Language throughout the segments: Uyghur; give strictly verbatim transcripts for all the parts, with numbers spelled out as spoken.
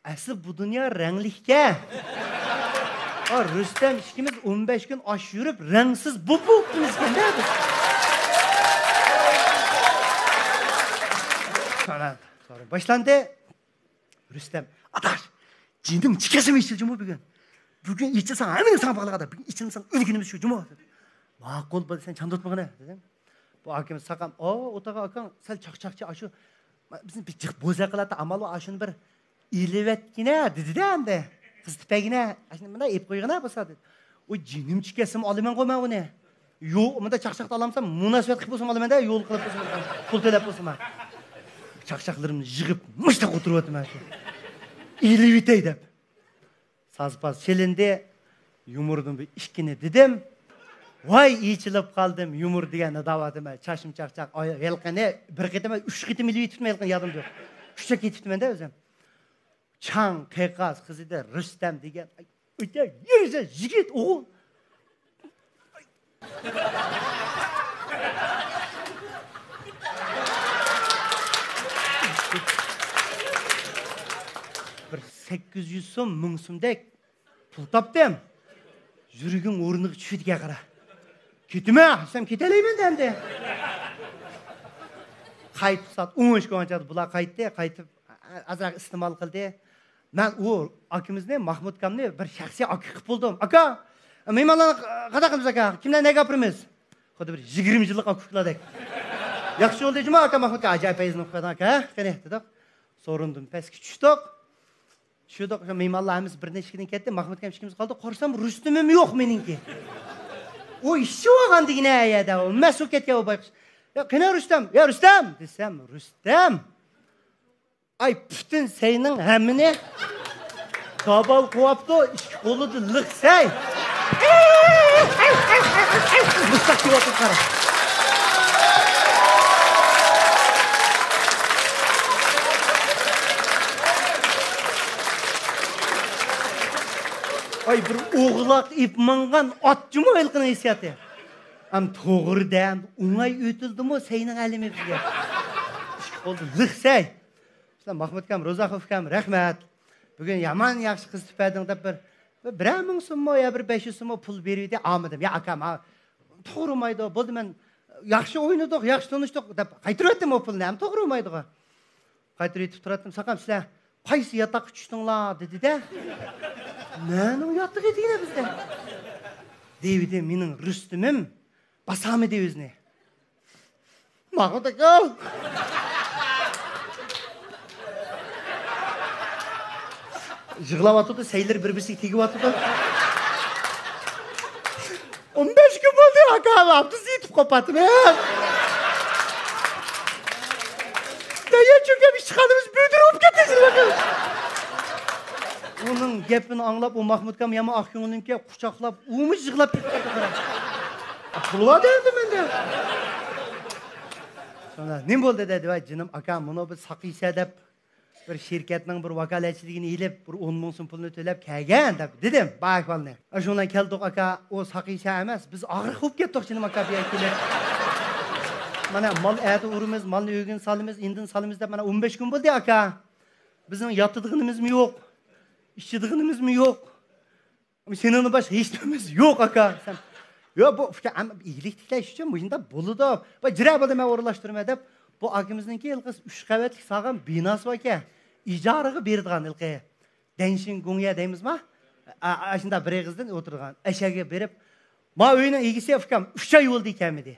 ئەسلى بۇ دۇنيا رەڭلىككەن. ئا، رۇستەم ئىككىمىز ئون بەش كۈن ئاش يۈرۈپ، رەڭسىز بوپۇپتىمىزكەن-دە بىز. سوراڭ، سوراڭ باشلاندى. رۇستەم، ئاداش، جېنىم چىقىسىمۇ ئېچىلدى جۇمۇ بۈگۈن. بۈگۈن ئېچىلساڭ ھەممىنى ساڭا باغلىغاندا، بۈگۈن ئېچىلمىساڭ ئۆلگىنىمىز شۇ جۇمۇ. ماقۇل بولدى، سەن چاندۇرتمىغىنە دېدىم. بۇ ئاكىمىز ساقام، ئو، ئوتاغا ئاكاڭ، سەل چاقچاقچى ئاشۇ. بىزنى بىر جىق بوزەك قىلاتتى، ئامال بار، ئاشۇنى بىر ئېلىۋەتكىنە دېدى-دە ئەمدى. قىز تېپەگىنە، ئاشۇنى مۇنداق ئېلىپ قويغىنا بولسا دېدى. ئۇ جېنىم چىكەسىمۇ ئالىمەنغۇ مەن ئۇنى. يو، مۇنداق چاقچاقتا ئالامسام، مۇناسىۋەت قىلىپ بولسىمۇ ئالىمەن-دە، يول قىلىپ بولسىمۇ، پۇل تۆلەپ بولسىمۇ. چاقچاقلىرىمنى يىغىپ، مۇشتاق ئولتۇرۇۋاتىمەن شۇ. ئېلىۋېتەي دەپ. ساز پاز چېلىندى. يۇمۇردىن بىر ئىككىنى دېدىم. ۋاي، ئېچىلىپ قالدىم، يۇمۇر دېگەننى دەۋاتىمەن. چاچىم چاقچاق، ئاي-، ھېلىقىنى بىر قېتىم، ئۈچ قېتىم ئېلىۋېتىپتىمەن، ھېلىقىنى يادىمدا يوق. ئۈچ چاق كېتىپتىمەن-دە ئۆزۈم. چاڭ قىيقاس قىز ئىدى، رۇستەم دېگەن. ئۆتە يۈرسە يىگىت ئوغۇل. بىر سەككىز يۈز سوم، مىڭ سومدەك پۇل تاپتىم. يۈرىكىڭ ئورنىغا چۈشىدىكەن قارا. كېتىمەن دېسەم، كېتەلەيمەن ئەمدى. قايتىپ سائەت ئون ئىككى ئون چاغدا بۇلار قايتتى. قايتىپ ئازراق ئىستېمال قىلدى. مەن ئۇ ئاكىمىزنى، ماھمۇت ئاكامنى بىر شەخسىي ئاكا قىلىپ بولدۇم. ئاكا، مېھمانلارنى قانداق قىلىمىز ئاكا؟ كىملەرنى نەگە ئاپىرىمىز؟ خۇددى بىر يىگىرمە يىللىق ئاكا ئۇكىلاردەك. ياخشى بولدى جۇما ئاكا، ماھمۇت ئاكا، ئاجايىپ پەيزىنى ئوقۇپ قويدۇڭ ئاكا، ھە؟ قېنى، دېدۇق. سورۇندىن پەسكە چۈشتۇق. چۈشتۇق، شۇ مېھمانلار ھەممىسى بىر نەچچە كۈندىن كەتتى، ماھمۇت ئاكام ئىككىمىز قالدۇق. قارىسام، رۇستۇمۇم يوق مېنىڭكى. ئۇ ئىششىۋالغان دېگىنە يەردە، ئۇ مەس بولۇپ كەتكەن ئۇ بايقۇش. يا قېنى رۇستەم؟ يا رۇستەم! دېسەم، رۇستەم! ئاي، پۈتۈن سەينىڭ ھەممىنى دابال قوۋاپتۇ، ئىككى قولىدا لىق سەي. مۇشتاق كېلىۋاتىدۇ، قارا. ئاي، بىر ئوغلاق ئېپ ماڭغان ئات جۇمۇ ھېلىقىنىڭ ھېسسىياتى. ئەم توغرىدە ئوڭاي ئۆتۈلدىمۇ سەينىڭ ئەلىمى بىزگە. ئىككى قولدا لىق سەي. شۇنداق، ماھمۇت ئاكام، روزاخوف ئاكام، رەھمەت. بۈگۈن يامان ياخشى قىز تېپەدىڭ دەپ بىر، بىر، بىرەر مىڭ سوممۇ يا بىر بەش يۈز سوممۇ پۇل بېرىۋىدى، ئالمىدىم. يا ئاكام، ھا، توغرىمايدۇ، بولدى، مەن ياخشى ئوينىدۇق، ياخشى تونۇشتۇق دەپ قايتۇرۇۋەتتىم ئۇ پۇلنى، ھەم توغرىمايدىغۇ. قايتۇرۇۋېتىپ تۇراتتىم، ساقام، سىلەر قايسى ياتاققا چۈشتۈڭلار دېدى-دە. نەنىڭ ياتىقى دېگىنە بىزدە. دېۋىدى مېنىڭ رۇستۇمۇم باسالمىدى ئۆزىنى. ماڭا تاكاو. يىغلاۋاتىدۇ، سەيلىرى بىر-بىرسىگە تېگىۋاتىدۇ. ئون بەش كۈن بولدى، ئاكا، ئاپتۇس يېتىپ قوپاتىمەن. دەيە چۆكۈپ ئىشخانىمىز بۈدۈر بولۇپ كەتتى. ئۇنىڭ گېپىنى ئاڭلاپ، ئۇ ماھمۇت ئاكام يامان ئاق كۆڭۈللۈككە قۇچاقلاپ، ئۇمۇ يىغلاپ كېتىپ قالدى، قارا. پۇل بار دەيدۇ مەندە. سونا، نېمە بولدى دەيدۇ، ۋاي جېنىم ئاكا، مۇنۇ بىر ساقىيسە دەپ، بىر شىركەتنىڭ بىر ۋاكالەتچىلىكىنى ئېلىپ، بىر ئون مىڭ سوم پۇلنى تۆلەپ كەلگەن دەپ دېدىم، بار ئەھۋالنى. شۇنىڭ بىلەن كەلدۇق ئاكا، ئۇ ساقىيسە ئەمەس، بىز ئاغرىق بولۇپ كەتتۇق جېنىم ئاكا بۇ يەرگە كېلىپ. مانا مال ئەتە ئۇرىمىز، مالنى ئۆگۈن سالىمىز، ئىندىن سالىمىز دەپ مانا ئون بەش كۈن بولدى ئاكا. بىزنىڭ ياتىدىغىنىمىزمۇ يوق، ئىچىدىغىنىمىزمۇ يوق. سېنىڭدىن باشقا ھېچ نېمىمىز يوق، ئاكا، دېسەم، ياق، بۇ ئۇكا، ئەمما ئىگىلىك تىكلەش ئۈچۈن مۇشۇنداق بولىدۇ. بۇ جىرە بولدى، مەن ئورۇنلاشتۇرىمەن دەپ، بۇ ئاكىمىزنىڭكى ھېلىقى ئۈچ قەۋەتلىك سالغان بىناسى باركەن، ئىجارىغا بېرىدىغان ھېلىقى دەنشىن گۇڭيە دەيمىزما؟ ئا-، ئا-، ئاشۇنداق بىر ئېغىزدىن ئولتۇرىدىغان ئەشەگە بېرىپ، ما ئۆينىڭ ئىگىسى ئۇكام ئۈچ ئاي بولدى كەلمىدى.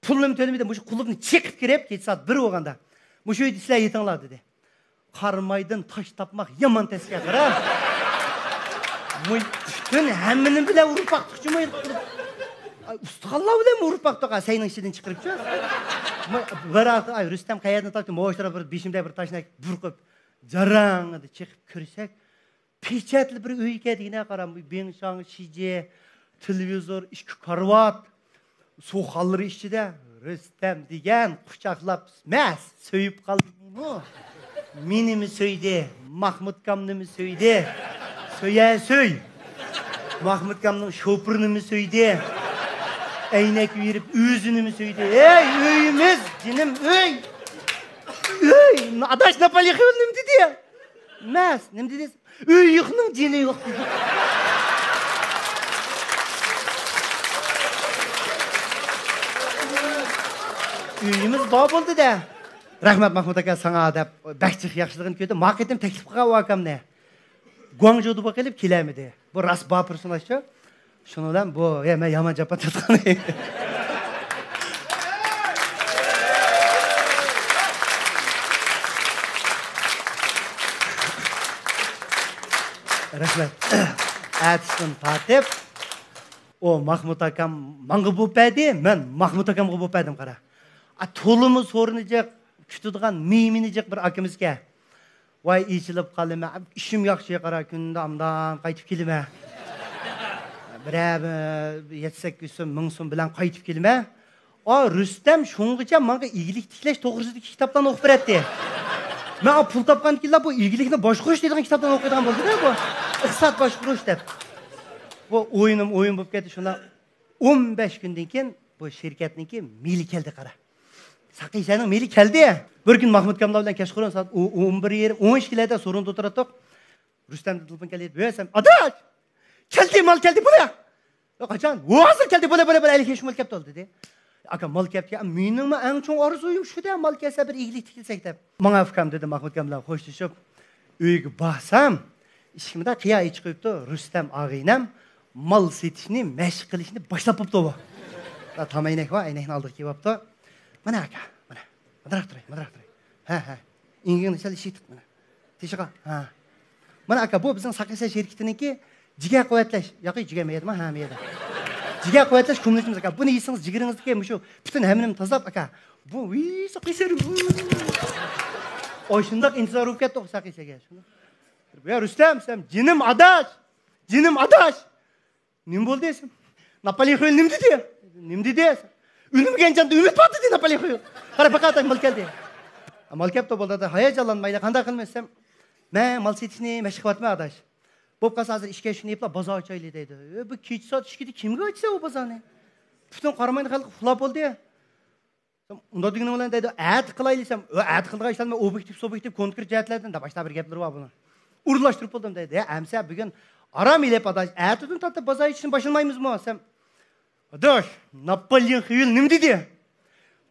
پۇلنىمۇ تۆلىمىدى، مۇشۇ قۇلۇپنى چېقىپ كىرىپ، كېچە سائەت بىر بولغاندا، مۇشۇ ئۆيدە سىلەر يېتىڭلار دېدى. قارامايدىن تاش تاپماق يامان تەسكە قارا. مۇ-، پۈتۈن ھەممىنى بىلەن ئۇرۇپ باقتۇقچۇ، مۇ-، ئاي، ئۇستىخانلار بىلەن ئۇرۇپ باقتۇق، ھە، سەينىڭ ئىچىدىن چىقىرىپچۇ. مۇ-، بىر ھەپتە، ئاي، رۇستەم قەيەردىن تاپتى، مۇشۇ بىر بېشىمدا بىر تاشناك بۇرقۇپ، جاراڭ دېدى، چېقىپ كىرسەك، پېچەتلىك بىر ئۆي ئىكەن دېگىنە، قارا، بىڭشاڭ شىجى، تېلېۋىزور، ئىككى كارىۋات، سۇ خاللىرى ئىچىدە رۇستەم دېگەن قۇچاقلاپ، مەس، سۆيۈپ قالدى مېنىمۇ. مېنىمۇ سۆيدى، ماھمۇت ئاكامنىمۇ سۆيدى. سۆيە سۆي. ماھمۇت ئاكامنىڭ شوپۇرىنىمۇ سۆيدى. ئەينەك بېرىپ ئۆزىنىمۇ سۆيدى. ھەي، ئۆيىمىز، جېنىم، ئۆي. ئۆي، ئاداش ناپالى خىيولنىم دېدى. ئەمەس، نېمە دېدى؟ ئۆي يوقنىڭ جېنى يوق دېدى. ئۆيىمىز بار بولدى-دە. رەھمەت ماھمۇت ئاكا ساڭا دەپ بەك جىق ياخشىلىقىنى كۆردۈم. ما قېتىم تەكلىپ قىلغان ئۇ ئاكامنى. گۇاڭجۇدا بولۇپ قېلىپ كېلەلمىدى. بۇ راست بار پېرسوناژچۇ. شۇنىڭ بىلەن بۇ، ھە، مەن يامان جاپا تارتقان. رەھمەت. ئەتىسىدىن تارتىپ ئۇ ماھمۇت ئاكام ماڭا بوپەدى، مەن ماھمۇت ئاكامغا بوپەدىم، قارا. ئا، تولىمۇ سورۇنى جىق، كۈتىدىغان مېھمىنى جىق بىر ئاكىمىزكەن. ۋاي، ئېچىلىپ قالىمەن. ئىشىم ياخشى، قارا، كۈندە ئامدان قايتىپ كېلىمەن. بىرەر، بىر يەتتە سەككىز سوم، مىڭ سوم بىلەن قايتىپ كېلىمەن. ئا، رۇستەم شۇڭغىچە ماڭا ئىگىلىك تىكلەش توغرىسىدىكى كىتابلارنى ئوقۇپ بېرەتتى. مەن ئا پۇل تاپقاندىن كېيىنلا بۇ ئىگىلىكنى باشقۇرۇش دەيدىغان كىتابلارنى ئوقۇيدىغان بولدى-دە بۇ. ئىقتىساد باشقۇرۇش دەپ. بۇ ئويۇنۇم ئويۇن بولۇپ كەتتى شۇنداق. ئون بەش كۈندىن كېيىن بۇ شىركەتنىڭكى مېلى كەلدى، قارا. ساقىسەنىڭ مېلى كەلدى. بىر كۈنى ماھمۇت ئاكاملار بىلەن كەچقۇرۇن سائەت ئو-، ئون بىر يېرىم، ئون ئىككىلەردە سورۇندا ئولتۇراتتۇق. رۇستەمدىن تېلېفون كەلدى. ۋەي سەن، ئاداش! كەلدى، مال كەلدى، بولە! يا، قاچان؟ ھازىر كەلدى، بولە، بولە، بولە، ھېلىكى شۇ مال كەپتۇ، دېدى. ئاكا، مال كەپتىكەن، مېنىڭمۇ ئەڭ چوڭ ئارزۇيۇم شۇ-دە، مال كەلسە بىر ئىگىلىك تىكلىسەك دەپ. ماڭا ئۇكام، دېدى ماھمۇت ئاكام بىلەن خوشلىشىپ. ئۆيگە بارسام، ئىشىكنى قىيا ئېچىپ قويۇپتۇ، رۇستەم ئاغىنەم مال سېتىشنى مەشىق قىلىشنى باشلاپ بوپتۇ بۇ. تام ئەينەك بار، ئەينەكنى ئالدىغا كىيىۋاپتۇ. مانا ئاكا، مانا. مىدىراق تۇراي، مىدىراق تۇراي. ھە، ھە. ئېڭىكىڭنى سەل ئىشىك تىق، مانا. تېشىغا، ھە. مانا ئاكا، بۇ بىزنىڭ ساقىسەن شىركىتىنىڭكى جىگەر قۇۋۋەتلەش. ياقى، جىگەر مەيدىما؟ ھە، مەيدە. جىگەر قۇۋۋەتلەش كۇمۇلچىمىز ئاكا. بۇنى يېسىڭىز جىگىرىڭىزدىكى مۇشۇ پۈتۈن ھەممىنى تازىلاپ ئاكا. بۇ، ۋىي، ساقىسەن. ئاشۇنداق ئىنتىزار بولۇپ كەتتى ساقىسەنگە. يا رۇستەم، سەن جېنىم ئاداش. جېنىم ئاداش. نېمە بولدى دېسەم، ناپالېئون خۇيۇل نېمە دېدى؟ نېمە دېدى دېسەم، ئۆلمىگەن جاندا ئۈمىد بار دېدى ناپالېئون خۇيۇل. قارا پەقەت مال كەلدى. مال كەپتۇ بولدى، ھاياجانلانمايلى، قانداق قىلىمىز دېسەم، مەن مال سېتىشنى مەشىق قىلىۋاتىمەن ئاداش. بولۇپ قالسا ھازىر ئىككى ئۈچ كۈننى يېپىلا بازار ئاچايلى دەيدۇ. ئۆ، بۇ كېچە سائەت ئىككىدە كىمگە ئاچىسەن ئۇ بازارنى؟ پۈتۈن قاراماينى خەلق ئۇخلاپ بولدى. ئۇنداق دېگىنىڭ بىلەن دەيدۇ، ئەتە قىلايلى دېسەم، ئۇ ئەتە قىلىدىغان ئىشلار مەن ئوبيېكتىپ، سۇبيېكتىپ، كونكرېت جەھەتلەردىن دەپ باشتا بىر گەپلىرى بار بۇنىڭ. ئورۇنلاشتۇرۇپ بولدۇم دەيدۇ. ھە، ئەمسە بۈگۈن ئارام ئېلىپ ئاداش، ئەتىدىن تارتىپ بازار ئېچىشنى باشلىمايمىزمۇ دېسەم، ئاداش، ناپالېئون خۇيۇل نېمە دېدى؟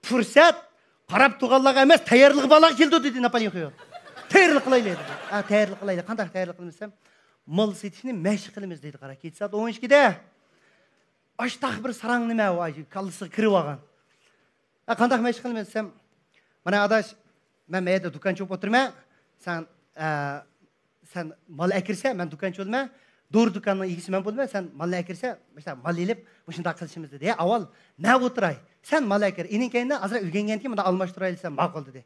پۇرسەت قاراپ تۇرغانلارغا ئەمەس، تەييارلىقى بارلارغا كېلىدۇ دېدى ناپالېئون خۇيۇل. تەييارلىق قىلايلى دېدى. ھە، تەييارلىق قىلايلى. قانداق تەييارلىق قىلىمىز دېسەم، مال سېتىشنى مەشىق قىلىمىز دېدى. قارا، كېچە سائەت ئون ئىككىدە. ئاشتاق بىر ساراڭ نېمە ئۇ، كاللىسىغا كىرىپ ئالغان. ھە، قانداق مەشىق قىلىمەن دېسەم، مانا ئاداش، مەن مەيەردە دۇكانچى بولۇپ ئولتۇرىمەن. سەن، ئە، سەن مال ئەكىرسە، مەن دۇكانچى بولىمەن. دورا دۇكاننىڭ ئىگىسى مەن بولىمەن. سەن مالنى ئەكىرسە، مۇشۇنداق مال ئېلىپ، مۇشۇنداق قىلىشىمىز دېدى. ھە، ئاۋۋال مەن ئولتۇراي. سەن مال ئەكىر. ئېنىڭ كەينىدىن ئازراق ئۆگەنگەندىن كېيىن مۇنداق ئالماشتۇرايلى دېسەم، ماقۇل دېدى.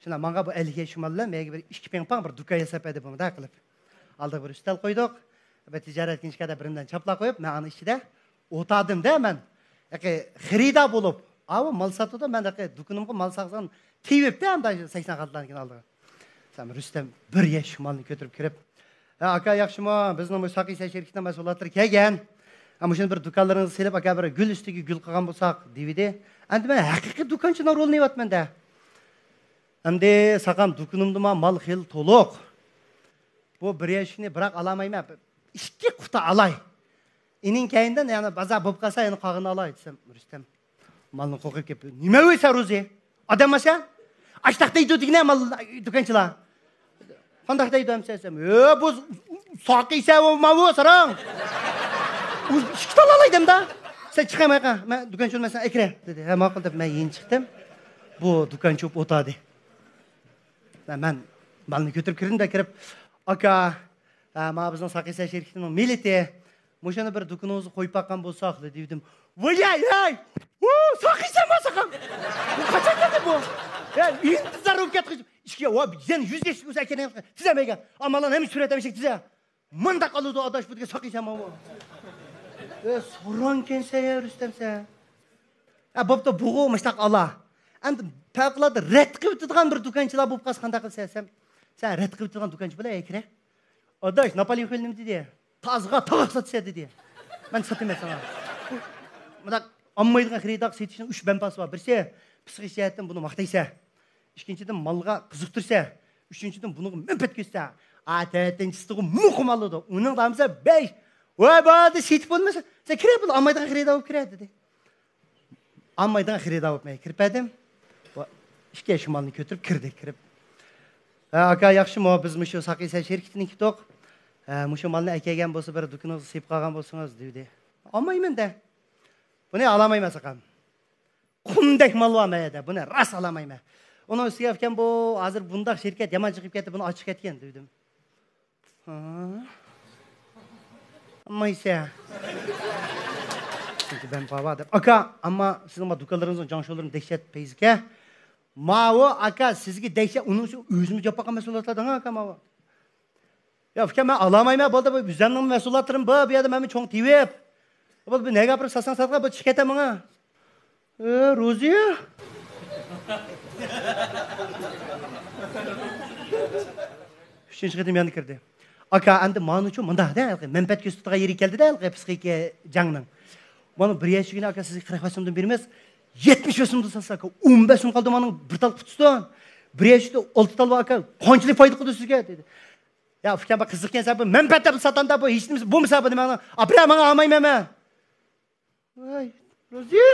شۇنداق ماڭا بۇ ئەللىك يۈەن شۇ مال بىلەن مەيەرگە بىر ئىككى پىڭ پاڭ بىر دۇكان ياساپ بەردى بۇ مۇنداق قىلىپ. ئالدىغا بىر ئۈستەل قويدۇق. بىر تىجارەت كىنىشكادا بىرىمدىن چاپلاپ قويۇپ، مەن ئۇنىڭ ئىچىدە ئولتۇردۇم-دە مەن. ياقى خېرىدار بولۇپ، ئاۋۇ مال ساتىدۇ، مەن ياقى دۇكىنىمغا مال سالغان تېۋىپتە، ئەمدى سەكسەن قاتلاردىن كېيىن ئالدىغا. سەن رۇستەم بىر يەش شۇ مالنى كۆتۈرۈپ كىرىپ، ھە، ئاكا ياخشىمۇ؟ بىزنىڭ بۇ ساقىي سەن شىركىتىنىڭ مەھسۇلاتلىرى كەلگەن. ھە، مۇشۇنى بىر دۇكانلىرىڭىزغا سېلىپ، ئاكا بىر گۈل ئۈستىگە گۈل قىلغان بولساق، دېۋىدى. ئەمدى مەن ھەقىقىي دۇكانچىنىڭ رولىنى ئېلىۋاتىمەن-دە. ئەمدى ساقام دۇكىنىمدىمۇ مال خېلى تولۇق. بۇ بىر يەشىكنى بىراق ئالالمايمەن. ئىككى قۇتا ئالاي. ئېنىڭ كەينىدىن يەنە بازار بولۇپ قالسا يەنە قالغىنىنى ئالاي دېسەم، رۇستەم مالنى قوقۇپ كېلىپ، نېمە ئۆيسەن روزى؟ ئادەممۇ سەن؟ ئاشتاق دەيدۇ دېگىنە مال دۇكانچىلار. قانداق دەيدۇ ئەمسە دېسەم، ئۆ، بۇ ساقىسەن ماۋۇ ساراڭ. ئىككى تال ئالاي دەمدا. سەن چىقايمايقا، مەن دۇكانچى بولمايسەن ئەكىرە دېدى. ھە، ماقۇل دەپ مەن يېنى چىقتىم. بۇ دۇكانچى بولۇپ ئولتۇردى. مەن مالنى كۆتۈرۈپ كىردىم-دە كىرىپ، ئاكا، ھە، مانا بىزنىڭ ساقىسەن شىركىتىنىڭ مىللىتى. مۇشۇنى بىر دۇكىنىڭىزغا قويۇپ باققان بولساق دېدىم. ۋاي ھەي ھەي! ۋۇ، ساقىسەنمۇ ساقام! بۇ قاچان كەلدى بۇ؟ ھە، ئىنتىزار بولۇپ كەتتى. ئىشكى، ۋا، يەنە يۈز يەشىك بولسا ئەكەلگەن. تىزەمەيگەن. ئاماللار ھەممە سۈرەت ھەممە دېگەن. مۇنداق ئالىدۇ ئاداش بۇ دېگەن ساقىسەنمۇ؟ ئە، سورانكەنسەن يا رۇستەم سەن. ئە، بوپتۇ، بۇغۇ مۇشتاق ئالا. ئەمدى پەۋقۇلئاددە رەت قىلىۋېتىدىغان بىر دۇكانچىلار بولۇپ قالسا قانداق قىلىسەن دېسەم، سەن رەت قىلىۋېتىدىغان دۇكانچى بولا ئەكىرە. ئاداش، ناپالېئون خۇيۇل نېمە دېدى؟ تازىغا تاغاق ساتىسەن دېدى. مەن ساتىمەن ساڭا. مۇنداق ئالمايدىغان خېرىدارغا سېتىشنىڭ ئۈچ مەنپەئەتى بار. بىرسى، پسىخىك جەھەتتىن بۇنى ماختايسەن. ئىككىنچىدىن، مالغا قىزىقتۇرىسەن. ئۈچىنچىدىن، بۇنىڭغا مەنپەئەت كۆرسىتە. ئا، تۆتىنچىسىغۇ مۇقىم ئالىدۇ. ئۇنىڭ دامسا بەش. ۋاي، بۇ يەردە سېتىپ بولمىسا، سەن كىرە، بۇ ئالمايدىغان خېرىدار بولۇپ كىرە، دېدى. ئالمايدىغان خېرىدار بولۇپ مەن كىرىپ بەردىم. بۇ ئىككى شۇ مالنى كۆتۈرۈپ كىردى، كىرىپ. ھە، ئاكا، ياخشىمۇ؟ بىز مۇشۇ ساقىي سەن شىركىتىدىن كېلىپ تۇق. ھە، مۇشۇ مالنى ئەكەلگەن بولسا، بىر دۇكىنىڭىزغا سېلىپ قالغان بولسىڭىز، دېدى. ئالمايمەن دە. بۇنى ئالالمايمەن، ساقام. قۇمدەك مال بار مەيەدە، بۇنى راست ئالالمايمەن. ئۇنىڭ ئۈستىگە ئۇكام، بۇ ھازىر بۇنداق شىركەت يامان چىقىپ كەتتى، بۇنى ئاچىقىپ كەتكەن، دېدىم. ھا؟ ئالمايسەن. چۈنكى مەن بابا دەپ. ئاكا، ئەمما سىزنىڭ بۇ دۇكانلىرىڭىزنىڭ جاڭشۇلىرىنى دەھشەت پەيزىكەن. ماۋۇ ئاكا سىزگە دەھشەت، ئۇنىڭ ئۈچۈن ئۆزىمۇ جاپاقا مەسئۇلاتلاردىڭ ئاكا ماۋۇ. يا ئۇكام، مەن ئالالمايمەن، بولدى، بۇ ئۆزۈمنىڭ مەسئۇلاتلىرىم بار، بۇ يەردە مەنمۇ چوڭ تېۋىپ. بولدى، بۇ نەگە ئاپىرىپ ساتساڭ ساتقىن، بۇ چىقىپ كېتە ماڭا. ئە، روزى؟ ئۈچىنچى قېتىم يەنە كىردى. ئاكا، ئەمدى مانۇچۇ مۇنداق دە، ھېلىقى مەنپەئەت كۆرسىتىدىغان يېرى كەلدى دە، ھېلىقى پسىخىكا جەڭنىڭ. مانا بىر يەرچە كۈنى ئاكا سىزگە قىرىق بەش سومدىن بېرىمىز، يەتمىش بەش سومدىن ساتسا ئاكا، ئون بەش سوم قالدى مانا بىر تال قۇتىسىدىن. بىر يەرچە ئالتە تال بار ئاكا، قانچىلىك پايدا قىلدى سىزگە، دېدى. يا ئۇكام، بۇ قىزىق ئىكەنسەن، بۇ مەنپەئەت دەپ ساتامدا، بۇ ھېچ نېمىسى بولمىسا بۇنى ماڭا ئاپىرە، ماڭا ئالمايمەن مەن. ۋاي، روزى.